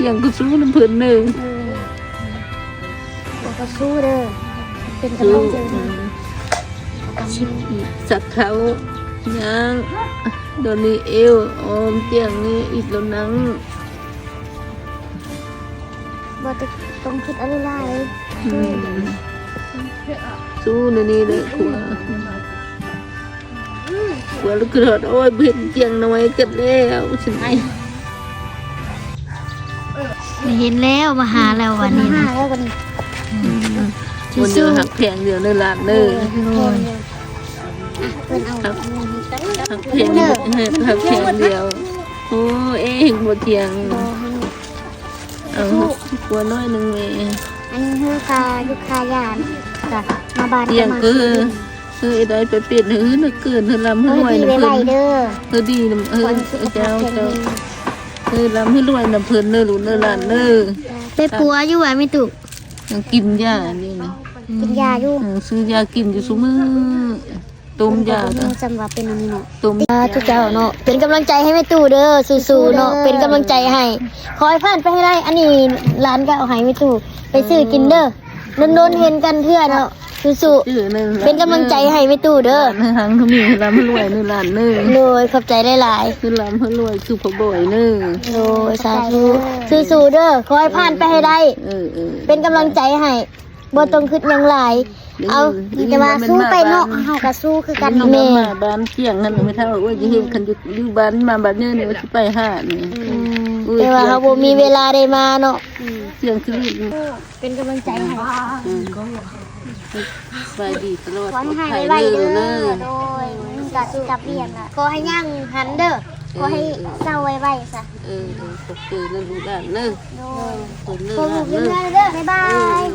ທ່ຽງກໍສູ້ນຳເພິ່ນເດີ. ເອີ ກໍສູ້ເດີ ເປັນກຳລັງໃຈໃຫ້. ອືມ ສັກເຂົ້າຍ່າງ ດອນນີ້ເອວອ້ອມຕຽງນີ້ ອິດແລ້ວນັ່ງ. ບໍ່ຕ້ອງຄິດອະໄລຫຼາຍ. ອືມ ສູ້ແນວນີ້ແຫຼະ ຂົວ ຂົວລູກກະດອດ. ໂອ້ຍ ເຫັນຕຽງນ້ອຍກັນແລ້ວ ຊິໄປ. ເຫັນແລ້ວ ມາຫາແລ້ວບັດນີ້ ມາຫາແລ້ວບັດນີ້. ອືມ ຄົນເດີ ຮັກແພງດຽວເດີຫຼານເດີ. ໂອ້ຍ ເພິ່ນເອົາ ຮັກ ຮັກແພງ ຮັກແພງດຽວ. ໂອ້ຍ ເອງບໍ່ຕຽງ ບໍ່ ເອົາ ຂົວໜ້ອຍໜຶ່ງແມ່. ອັນນີ້ຄືຄ່າຢູກຄ່າຢາ ກະມາບ້ານ ຕຽງ ກະມາ ເອີ ເອີ ໄດ້ໄປເປັນ ເອີ ນັກເກີນ ເອີ ລ່ຳເອີ ລວຍນຳເພິ່ນເດີ. ເອີ ດີນຳ ເອີ ເຈົ້າ ເຈົ້າ ເອີ ລ່ຳໃຫ້ລວຍນຳເພິ່ນເດີ ລູກເດີຫຼານເດີ. ໄດ້ປົວຢູ່ຫວາແມ່ຕູ້? ຍັງກິນຢາຢູ່ນີ້ ກິນຢາຢູ່. ເອີ ຊື້ຢາກິນຢູ່ຊຸມື້. ຕົ້ມຢາ ບໍ່ຮູ້ຈຳວ່າເປັນອັນນີ້ເນາະ. ຕົ້ມ ສາທຸເຈົ້າເນາະ ເປັນກຳລັງໃຈໃຫ້ແມ່ຕູ້ເດີ ສູ້ໆເນາະ ເປັນກຳລັງໃຈໃຫ້ ຂໍໃຫ້ຜ່ານໄປໃຫ້ໄດ້. ອັນນີ້ຫຼານກໍເອົາໃຫ້ແມ່ຕູ້ໄປຊື້ກິນເດີ ດົນໆເຫັນກັນເທື່ອເນາະ. ສູ້ໆ ເປັນກຳລັງໃຈໃຫ້ແມ່ຕູ້ເດີ. ໃຫ້ຮັ່ງໃຫ້ມີ ໃຫ້ລ່ຳໃຫ້ລວຍເດີຫຼານເດີ. ໂດຍ ຂອບໃຈຫຼາຍໆ ໃຫ້ລ່ຳໃຫ້ລວຍ ສູ່ພໍ່ບອຍເດີ. ໂດຍ ສາທຸ ສູ້ໆເດີ ຂໍໃຫ້ຜ່ານໄປໃຫ້ໄດ້. ເອີໆ ເປັນກຳລັງໃຈໃຫ້ ບໍ່ຕ້ອງຄິດຫຍັງຫຼາຍ. ເອົາ ແຕ່ວ່າສູ້ໄປເນາະ ເຮົາກໍສູ້ຄືກັນເນາະ. ແມ່ ບ້ານຕຽງຫັ້ນ ແມ່ເຖົ້າເອີຍ ຊິເຮັດ ຄັນຢູ່ ຢູ່ບ້ານ ມາບ້ານເນີ່ນີ້ ວ່າຊິໄປຫານີ້. ອືມ ໂອ້ຍ ແຕ່ວ່າເຮົາບໍ່ມີເວລາໄດ້ມາເນາະ. ອືມ ຕຽງຊີວິດ ເປັນກຳລັງໃຈໃຫ້. ອືມ ສະບາຍດີຕະຫຼອດ ຂໍໃຫ້ຫາຍໄວໆເດີ. ໂດຍ ກະຊິກັບວຽກລະ ຂໍໃຫ້ຍ່າງຫັນເດີ ຂໍໃຫ້ເຊົາໄວໆຊະ. ເອີໆ ຂອບໃຈນຳລູກຫຼານເດີ. ໂດຍ ຂອບໃຈເດີ ບາຍບາຍ.